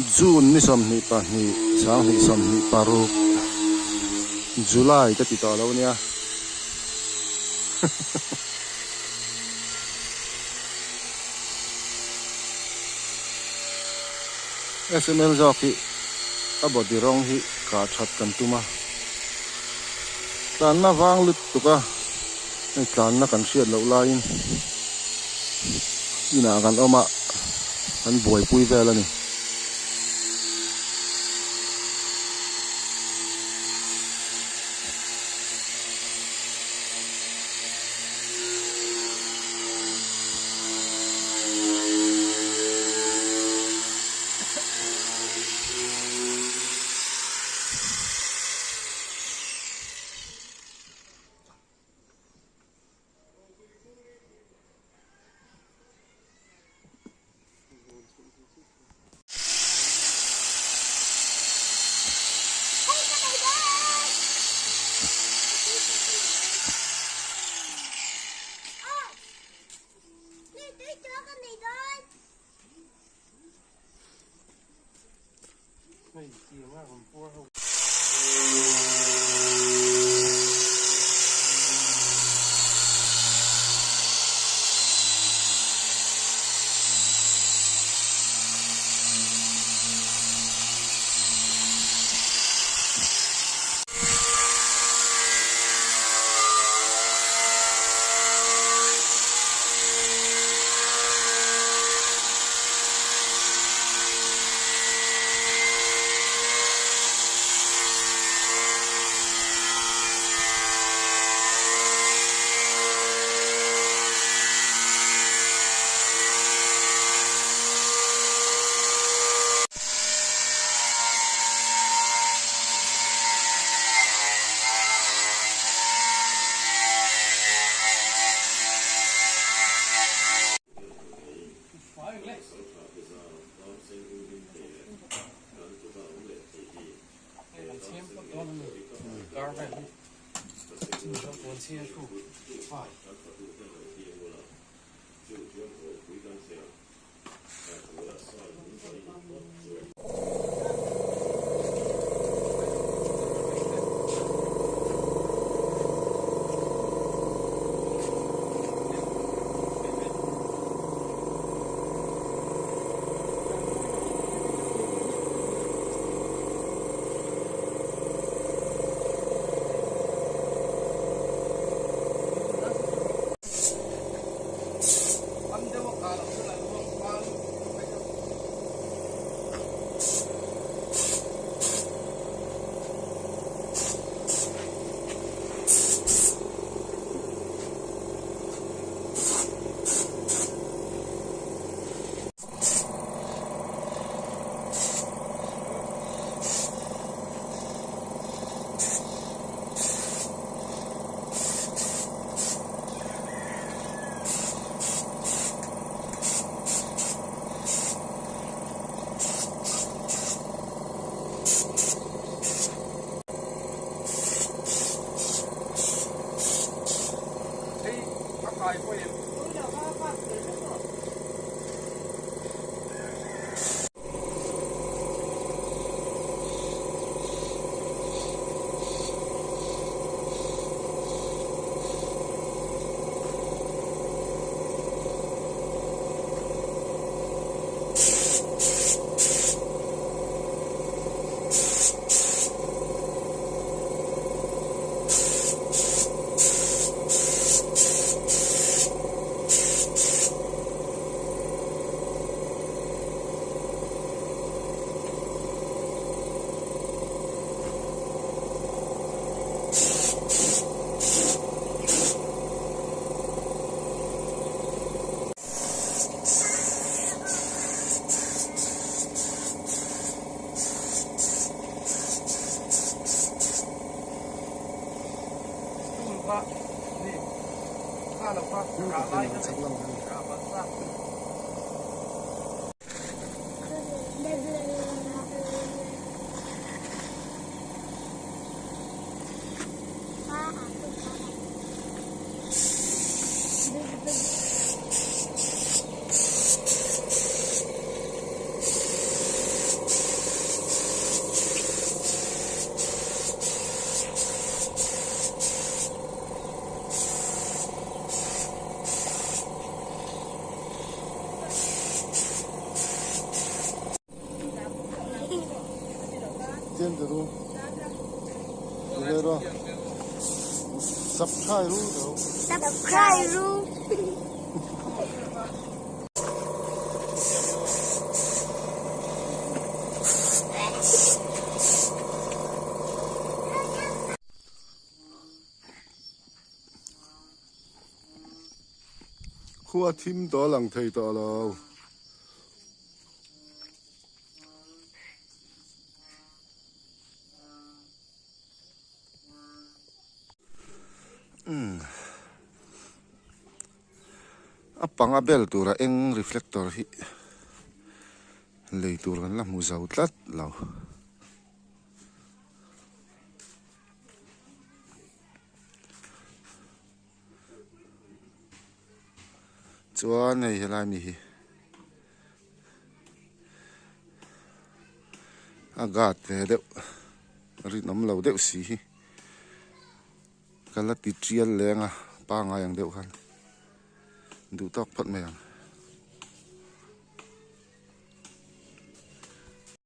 June ni 22 2026 July ka ti tawh lo nia. SML zawk hi a body rawng hi kah that kan tum a, tlanna vang lutuk a hei tlanna kan hriat loh laiin inah kan awm a kan buaipui vel a ni. Tlem te ru. Ti ve rawh. Subscribe ru tho. Subscribe ru. Khua thim tawh a lang thei tawh lo. A panga bel tura eng reflector hi lei tur kan la hmu zo tlat lo. Chuan hei helai mi hi a guard ve deuh rinawm lo deuh si hi ka la ti tial leng a pangai ang deuh khan duh tawk phawt mai ang.